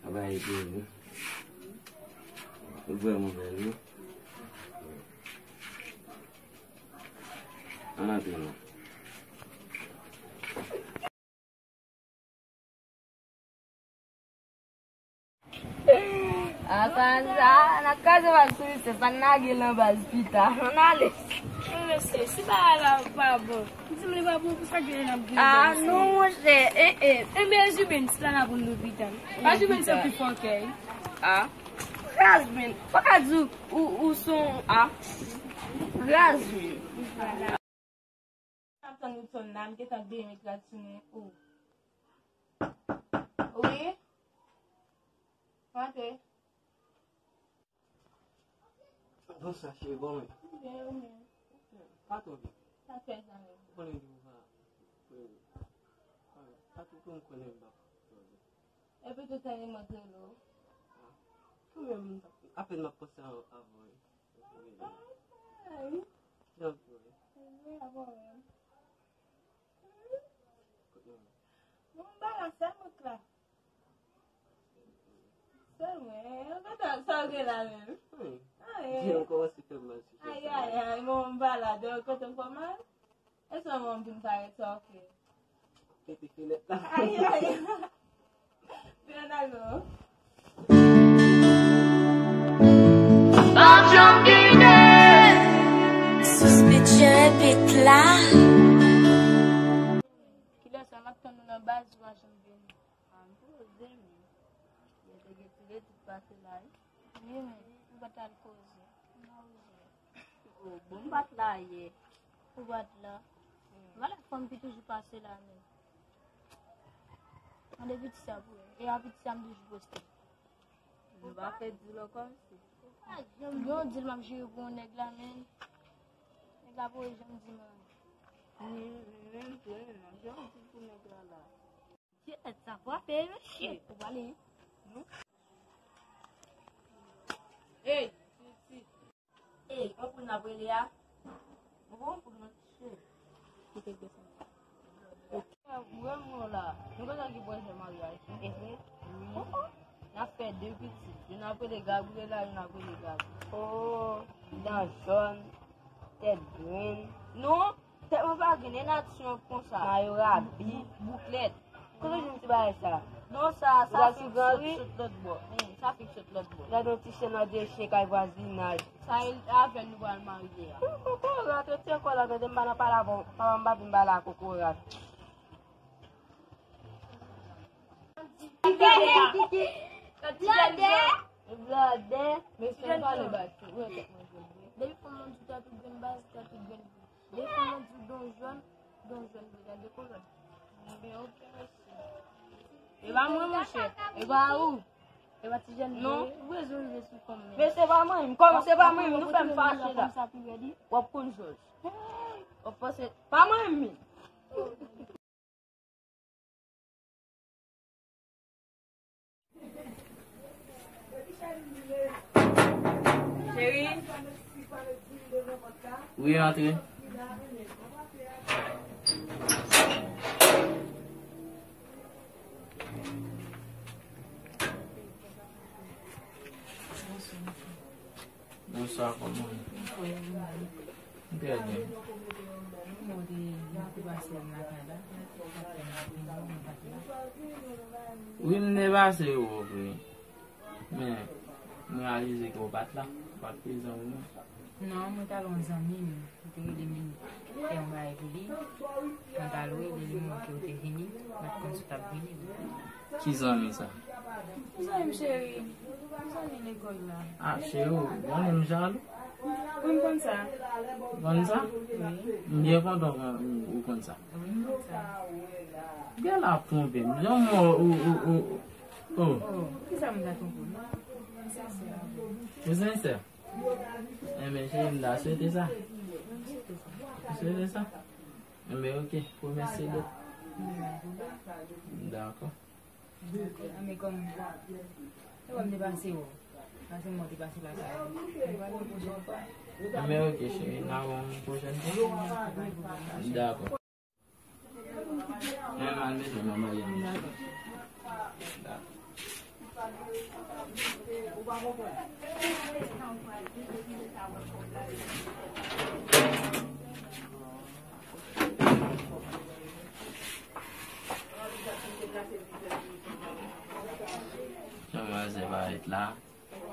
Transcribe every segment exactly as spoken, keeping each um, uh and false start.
Bagay bèl wi. Li vrèman bèl wi. Ann antre non. Asann sa, n ap kraze baz sou misye, sa n lage l nan baz pita. Ann ale. Men mesye, si bagay la pa bon, di m li pa bon, pou sa gen n ap gen. Ah non, monchè, eh, eh. Enben, Jubin, si la la pou n lopital. Pa Jubin se pi fò kèy. Ah. Razmin, pa ka di ou, ou, ou son, ah. Razmin. M ap tann Woodson la, m gentan byen met rad sou mwen. Oh. Wi? Antre. Bonswa, cheri, kòman w ye? Byen, ou menm? Pa twò byen. Sa fè zanmi. Ou konnen depi w pa, pa twò, m konnen m pa twò byen. Epi tout tan li mwen rele w. Ah. Kanmenm, apèn m ap panse a, a ou wi. Ay. Jan pou wi. Wi, a bon menm. Bon, m pa la, sèl mwen k la. Sèl mwen, eh, kontan sa w gen la menm. Wi. Ah, eh. Di ankò, se fè mal sou chè sa. Ay, ay, ay, bon, m pa la, donk, kontan fò mal. E sèlman m vin parèt sa, ok. Pete fenèt la. Ay, ay. Fernando. Sous pitch repit la. Kilè sa m ap tann ou nan baz, ou pa janm vini? Ah, m poze m. Mwen te gen ti letit pase la, wi. Wi, men, ou pa t al koze. M pa koze. Oh, bon, m pa t la yè. Ou pa t la. M pa la fanm ki toujou pase la, men. Mande piti sa pou wè. E a piti sa m toujou poste. Nou pa fè dil ankò, mesye. Gen yon dil m ap jere pou yon nèg la, men. Nèg la poko janm di m anyen. Ni, ni menm tou, men m ap jere yon dil pou nèg la, la. Kiyès sa frape, mesye? Ou pale, wi. Ey, piti. Ey, yon poul n ap rele a. Ou bon poul, mesye. Kite desann. Mwen, mwen la. Nou kontan ki pwojè maryaj. Wi. N ap fè de pitit. Youn ap rele Gabriela, youn ap rele Gabi. Oh, dan jòn, tèt grenn. Non, tèt mwen pa grenn, e nati yon konsa. Mayo rabi. Bouklèt. Kote w jwenn ti bagay sa? Non, sa, sa fik sot, sot lòt bò. Hmm, sa fik sot lòt bò. Gade yon ti chen nan de chen kay vwazinaj. Sa e avè l nou pral marye a. Kokorat, retire kò la, tande m pa nan pale avè w. Papa m pa vin pale a kokorat. Blòdè! Blòdè! Mesye, m pale baz. Depi fanm nan di tèt ou grenn baz, tèt ou grenn. Depi fanm nan di w don jòn, don jòn vre, gade kolòn. Ebyen, ok, mesye. E pa mwen, monchè. E pa ou. E pa ti jèn non. Ou bezwen rive sou fanm nan. Men se pa mwen menm. Kòman se pa mwen menm? Nou fè m fache la. W ap konn jòj. W ap panse pa mwen menm. Cheri. Wi, antre. Bonswa, kòman w ye? M trè byen. Wi, m te pase wè w vre. Men, m reyalize ke w pa t la. Ou pa t prezan ou menm. Non, mwen t al wè yon zanmi m. Li te rele m, fè yon bagay pou li. Mwen t al wè li, li montre w te vini. Mwen t konn si w t ap vini. Ki zanmi sa? Yon zanmi m cheri. Yon zanmi lekòl la. Ah, cheri, ou konnen m jalou? Wi, m konn sa. Ou konn sa? Wi. M byen kontan ou konn sa. Wi, m konn sa. Gèl ap twonpe m. Jan m wè w, ou, ou, ou, oh. Oh, kisa m ta twonpe w? M sensè. Ou sensè? Enben, cheri, m ta swete sa. Ou swete sa? Enben, ok, pwomès se dèt. Dakò. Dakò. Enben, kòm, e wè m te pase wè w. Pase m monte pase lakay. Men ok, cheri, n a wè yon pwochèn fwa. Dakò. Mwen al mete nan maryaj. Dakò. Jan manzè parèt la,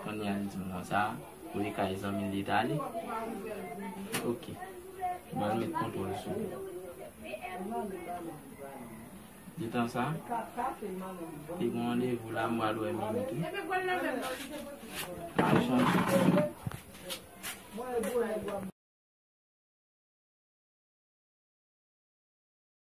kounye a li di m konsa, pou li kay zanmi l li t ale. Ok. Mwen al met kontwòl sou ou. Detan sa, te gen yon randevou la, m pral wè Mimi tou. Machan.